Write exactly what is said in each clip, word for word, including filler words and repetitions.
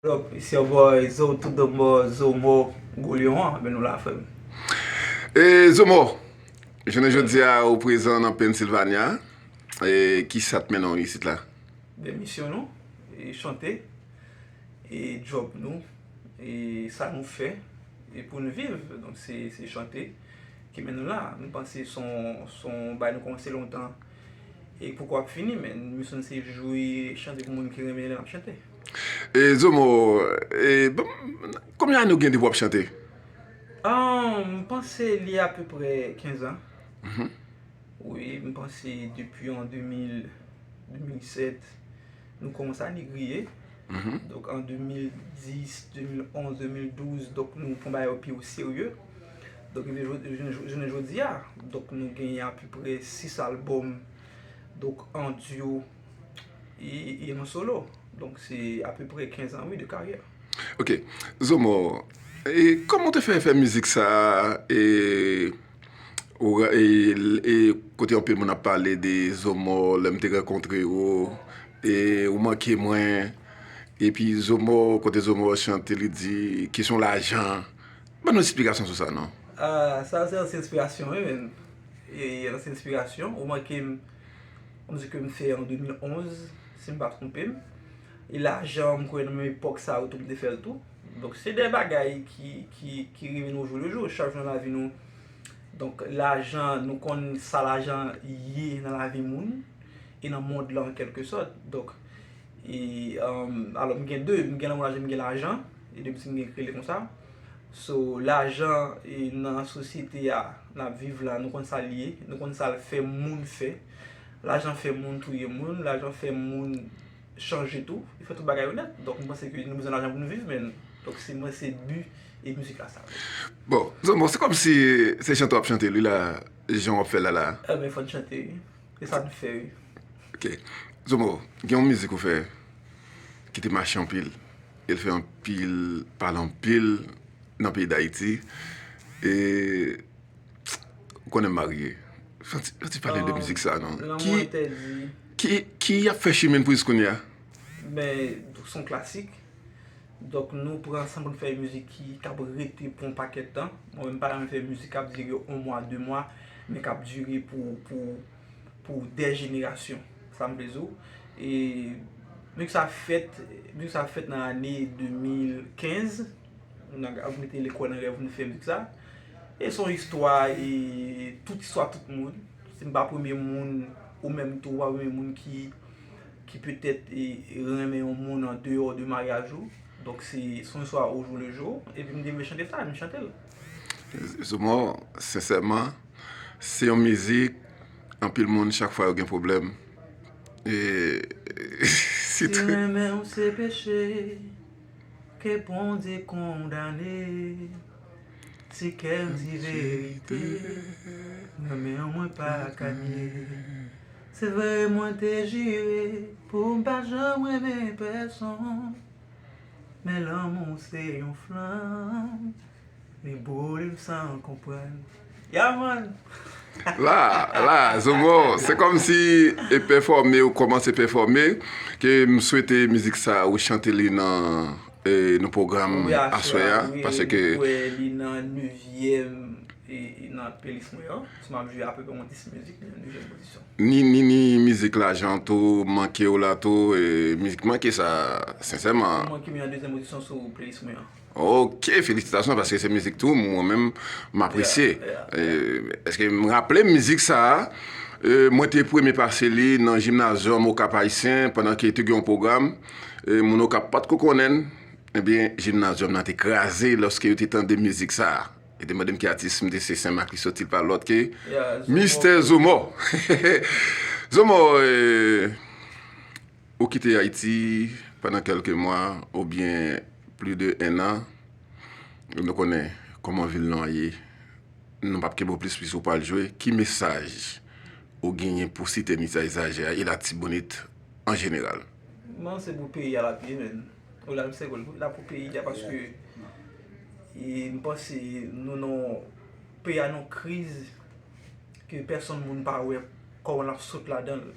Yo, it's your boy Zo, tout bon bò, Zomo, Gwo Lyon an, men nou la, frè m. E Zomo, jounen jodi a ou prezan nan Pennsylvania. E kisa t mennen w isit la? Demisyon nou, e chante, e djòb nou, e sa nou fè, e pou n viv. Donk se, se chante ki mennen nou la. M panse se yon, se yon bagay nou kòmanse lontan, e poko ap fini, men misyon se jwe, chante pou moun ki renmen lè n ap chante. E Zomo, e, bon, konbyen ane w gen depi w ap chante? Ah, m panse li apeprè kenz an. Mhm. Wi, m panse depi an de mil, de mil sèt, nou kòmanse ane griye. Mhm. Donk an de mil dis, de mil onz, de mil douz, donk nou pran bagay yo pi o serye. Donk rive jodi, jounen jodi a, donk nou genyen apeprè sis albòm, donk an duo e, e an solo. Donk se apeprè kenz an, wi, de karyè. Ok. Zomo, e kòman w te fè fè mizik sa a, e, ou ra- e, e kote anpil moun ap pale de Zomo, lè m te rankontre w, e ou manke mwen, epi Zomo, kote Zomo chante, li di kesyon lajan. Ban nou esplikasyon sou sa, non? Ah, sa se ansyen enspirasyon, wi, men. E ansyen enspirasyon, ou manke m, yon mizik ke m fè an de mil onz, si m pa twonpe m. E lajan, m kwè nan menm epòk sa yo tou, m te fè l tou. Donk se de bagay ki, ki, ki rive nou jou le jou, chak jou nan lavi nou. Donk lajan, nou konn sa lajan ye nan lavi moun e nan mond lan an kèlke sòt. Donk, e, um, alò m gen de, m gen lanmou lajan, m gen lajan, e de mizik m gen ki rele konsa. So, lajan, e, nan sosyete a n ap viv la, nou konn sa l ye, nou konn sa l fè moun fè. Lajan fè moun touye moun, lajan fè moun chanje tou, li fè tout bagay yo nèt. Donk, m panse ke nou bezwen lajan pou nou viv, men, donk, se mwen, se bi e mizik la sa. Bon, Zomo, se kòmsi se chante w ap chante li la, jan w ap fè la la. Enben, fò n chante, wi. Se sa n fè, wi. Ok. Zomo, gen yon mizik ou fè ki te mache anpil. E l fè anpil, pale anpil nan peyi Dayiti. E ou konnen m marye. Fè ti, fè ti pale de mizik sa, non. Ki, ki, ki ap fè chimen l pou jis kounye a? Ben, se yon klasik. Donk, nou pran ansanm pou n fè mizik ki, k ap rete pou yon pakèt tan. Mwen menm, m pa renmen fè mizik k ap dire yon mwa, de mwa, men k ap dire pou, pou, pou dè jenerasyon. Sa m vle di w. E mizik sa fèt, mizik sa fèt nan ane de mil kenz. Nou ap mete lekòl nan rèv nou fè mizik sa. E se yon istwa, e tout istwa tout moun. Si m pa premye moun, ou menm tou, ou pa premye moun ki, ki petèt, e, renmen yon moun andeyò de maryaj ou. Donk, se, se yon istwa au jour le jour. Epi m te vle chante sa, m chante l. Zomo, sensèman, se yon mizik, anpil moun, chak fwa yo gen pwoblèm. E, si renmen w se peche, ke Bondye kondane. Si kè m di verite, renmen w mwen pa ka nye. Se vre mwen te jire pou m pa janm renmen pèsonn. Men lanmou se yon flanm, li boule m san konprann. Yeah, man! La, la, Zomo, se kòmsi e pèfòme, ou kòmanse pèfòme, ke m swete mizik sa, ou chante li nan, e, nan pwogram aswè a, paske m kwè li nan nevyèm, e, e nan playlist mwen an. Si m ap jwe apeprè yon dis mizik, li nan nevyèm pozisyon. Ni, ni, ni mizik lajan tou, manke w la tou, e, mizik manke sa, sensèman. Manke m nan dezyèm pozisyon sou playlist mwen an. Ok, felisitasyon, paske se mizik tou, mwen menm, m apresye. Yeah, yeah, yeah. E, èske m raple mizik sa a, e, mwen te premye pase li nan Jimnazyòm Okap Ayisyen, pandan ke te gen yon pwogram, e, moun Okap pa t ko konnen l, ebyen, Jimnazyòm nan te kraze lòske yo te tande mizik sa a. Yo te mande m ki atis, m te se Sen Mak li soti, l pa lòt ke Mistè Zomo. Zomo, e, ou kite Ayiti pandan kèlke mwa, oubyen plis de en an. Nou konnen kòman vil nou an ye. Nou p ap kenbe w plis, plis ou pral jwe. Ki mesaj ou genyen pou Site Misayizaje a e Latibonit an jeneral? Bon, se pou peyi a l ap ye, men. Ou la, se pou, la pou peyi a, paske, e, m panse nou nan yon peyi a nan yon kriz ke pèsonn moun pa wè kòman l ap sot ladan l.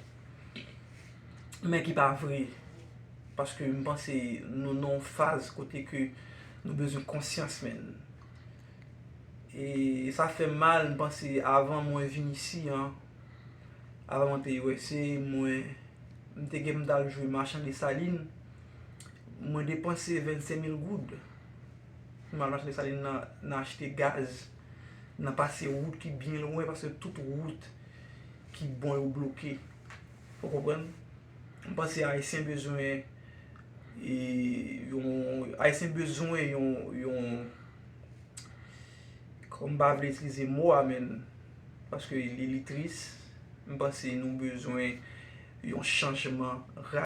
Men ki pa vre. Paske m panse nou nan yon faz kote ke nou bezwen konsyans, menn. E sa fè m mal, m panse avan mwen vin isi an, avan mwen te U S A, mwen, m te gen m t al jwe machan Desalin, mwen depanse vennsenk mil goud. M al mache Desalin nan, nan achte gaz, nan pase wout ki byen lwen, paske tout wout ki bon yo bloke. Ou konprann? M panse Ayisyen bezwen, e, yon, Ayisyen bezwen yon, yon, kòm m pa vle itilize mo a, men, paske li, li tris, m panse nou bezwen yon chanjman